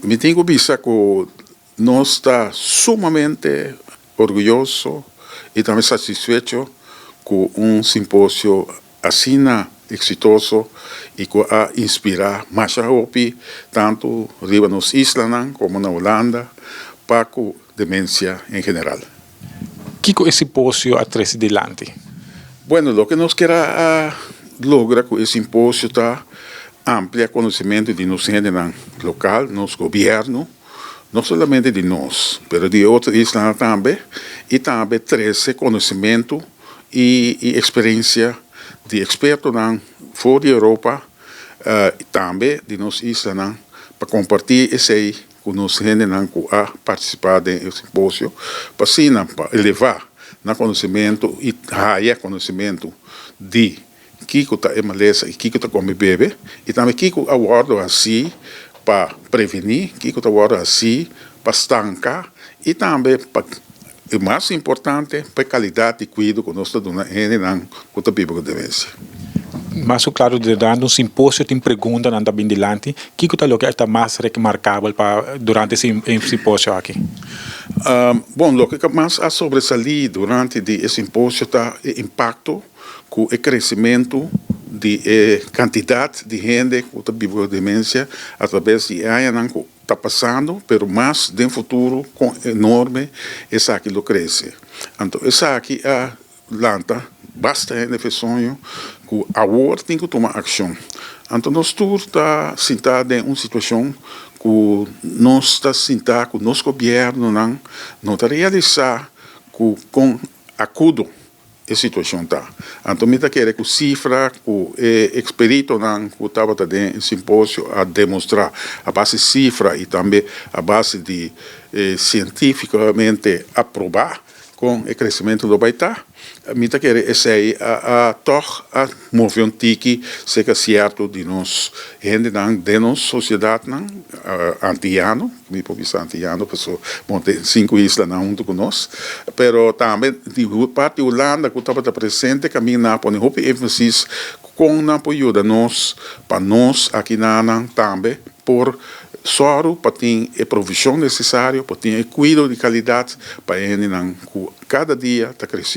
Mi tin ku bisa ku nos ta sumamente orguyoso i tambe satisfecho ku un simposio asina eksitoso i ku a inspirá masha hopi tantu riba nos islanan komo na Hulanda pa ku demensia en general. Kiko e simposio a trese dilanti? Bueno, loke nos kier a logra ku e simposio ta amplia konosementu di nos hendenan lokal, nos gobièrnu, no solamente di nos, pero di e otro islanan tambe, i tambe trese konosementu i eksperensia di ekspertonan for di Europa i tambe di nos islanan pa kompartí esei ku nos hendenan ku a partisipá den e simposio pa asina pa elevá nan konosementu i haya konosementu di kiko ta e malesa i kiko ta kome bebe i tambe kiko a wòrdu hasí pa prevení, kiko ta wòrdu hasí pa stanka i tambe pa e mas importante pa e kalidat di kuido ku nos ta duna hendenan ku ta biba ku demensia. Mas ku klaru durante un simposio tin preguntanan ta bin dilanti. Kiko ta loke ta mas remarkabel pa durante e simposio aki? Bon, loke mas a sobresalí durante di e simposio ta e impakto ku e kresementu di e kantidat di hende ku ta biba ku demensia atrabes di e añanan ku ta pasando, pero mas den futuro kon enorme esaki lo krese. Anto esaki a lanta basta hende fe soño ku awor tin ku tuma akshon. Anto nos tur ta sinta den un situashon ku nos ta sinta ku nos gobièrnunan no ta realisá ku kon akudo e situashon ta. Anto mi ta kere ku sifra ku e eksperitonan ku tabata den e simposio a demostrá a base sifra i tambe a base di sientífikamente aprobá kon e kresementu lo bai ta, mi ta kere esei a tòg a move un tiki serka sierto di nos hendenan den nos sosiedatnan antiano. Mi por bisa antiyano paso bon tin sinku islanan huntu ku nos, pero tambe di parti Hulanda ku tabata presente kaminda nan a pone hopi énfasis kon nan por yuda nos pa nos akinanan tambe por sòru pa tin e provishon nesesario, pa tin e kuido di kalidat pa e hendenan ku kada dia ta kresiendo.